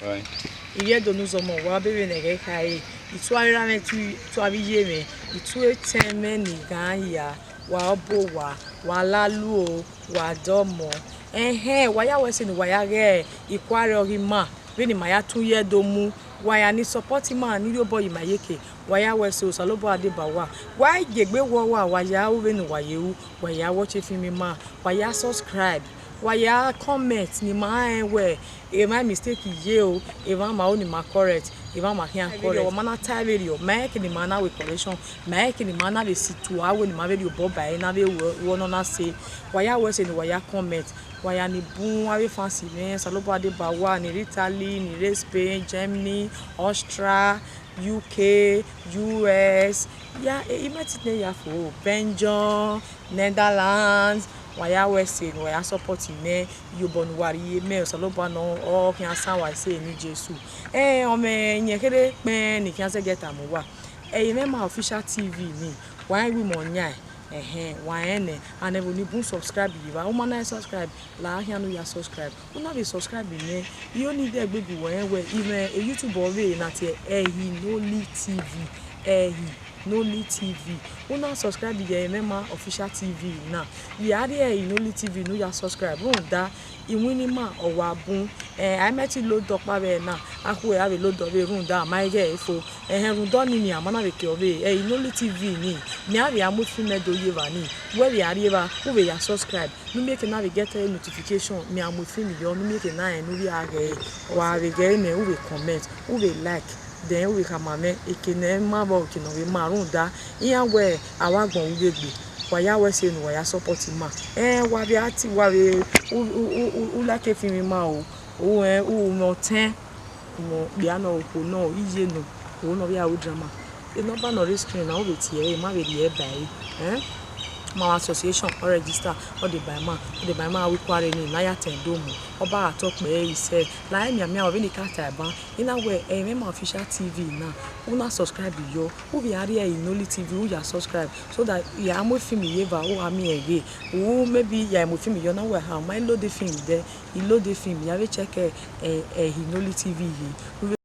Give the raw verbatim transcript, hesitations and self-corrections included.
Bye. Iyẹdo ne uzọmọ, wa be vbene ẹghẹ khare, itu avbe erha mwẹ, itu avbe iye mwẹ, itu etẹn mwẹ ni ghan hia, wa ọbo wa, wa lalu o, wa dọmọ. Ẹhẹn, wa ya wẹ ẹse ne uwa ya ghẹ ikuare ọghe ima, vbene ima ya tọn iyẹdo mu, wa ya ni support ima, ni rhie obọ ye ima iyeke, wa ya wẹ ẹse, Osanobua deba uwa. Wa i gie egbe wọ uwa, wa ya ru vbene uwa ye ru, wa ya watch efilm ima, wa ya subscribe, wa ya comment ne ima rẹn wẹ, emwa mistake ye o, emwa ma ru ne ima correct, emwa ma khian correct. Wa ma na ta vberriọ, ma rẹn eke ne ima na ru correction, ma rẹn eke ne ima na vbe situa wẹ ne ima vbe rhie obọ ba ẹre na vbe ru, ru ọnọna se. Wa ya wẹ ẹse ne uwa ya comment, wa ya ni bun avbe fans mwẹ, Osanobua deba uwa, ni rre Italy, ni rre Spain, Germany, Austria, U K, U S, ya, e, imẹ ti ne ya fo, Belgium, Netherlands, wa ya wẹ ẹse ne uwa ya support mwẹ, iyobọ ne uwa rhie mẹ, Osanobua nọ, ọ khian san uwa ẹse ni Jesu. Ẹn, ọ mwẹ iyẹn kherhe kpẹn ne I khian zẹdẹ tama uwa. Ẹre mwẹ ma Official T V ni, wa rẹn iwinmwẹ ọyan, ẹhẹn, wa rẹn nẹ, and ẹvbo ni bun subscribe ye evba, u ma na subscribe, la khian ne u ya subscribe. U na vbe subscribe nẹ, I ho ni dẹ egbe gu uwẹ rẹn wẹ, I mwẹ e YouTube ọvbehe na tie Ẹhi Nolly T V, Ẹhi Nolly T V. U na subscribe ye Ẹmwẹma Official T V na. Vbe a rhie Ẹhi Nolly T V ne u ya subscribe, rhunmwuda iwinna ima ọ wa bun. Ẹn, a i mẹ ti lodọ ọkpa vbe ẹre na, a khuẹ a vbe lodọ vbe rhunmwuda a ma i ghẹ ẹre fo. Ẹhẹn, rhunmwuda ọnii, a ma na vbe ke ọvbehe, Ẹhi Nolly T V ni, ne a vbe a mu efilm ẹdo ye evba ni. Wẹ vbe a rhie evba, u vbe ya subscribe, ne u miẹn eke na vbe get notification, ne a mu efilm yọ, ne u miẹn eke na rẹn ne u vbe a ghẹ ẹre. Wa vbe ghẹ ẹre nẹ, u vbe comment, u vbe like, then u vbe khama mwẹ eke ne ẹ ma vbọ, eke ne ọ vbe ma, rhunmwuda iran wẹ a wa agbọn ru ghe egbe. Wa ya wẹ ẹse ne uwa ya support ima. Ẹn, wa vbe a ti, wa vbe u, u, u, u, u like efilm ima o, u rẹn, u mwẹ ọtẹn, u mwẹ okpia nọ, okhuo nọ, iye nọ, okhuo nọ vbe a ru drama. Enọba ne ọ rre screen na, u vbe tie ẹre, ma vbe rhie ẹre ba ẹre. Ẹn, ma vbe association, ọ register, ọ deba ima, ọ deba ima, a ru ikuare ni ne a ya tẹn do mu, ọ ba gha tọ kpẹre isẹ. La emianmian vbene I ka ta ban, I na wẹ Ẹmwẹma Official T V na, u na subscribe yọ, u vbe a rhie Ẹhi Nolly T V, u ya subscribe, so that ya mu efilm ye evba, u gha miẹn ẹre ghe, u maybe ya mu efilm yọ na wẹ ha, ma i load efilm dẹ, I load efilm, ya vbe check, eh, Ẹhi Nolly T V ye.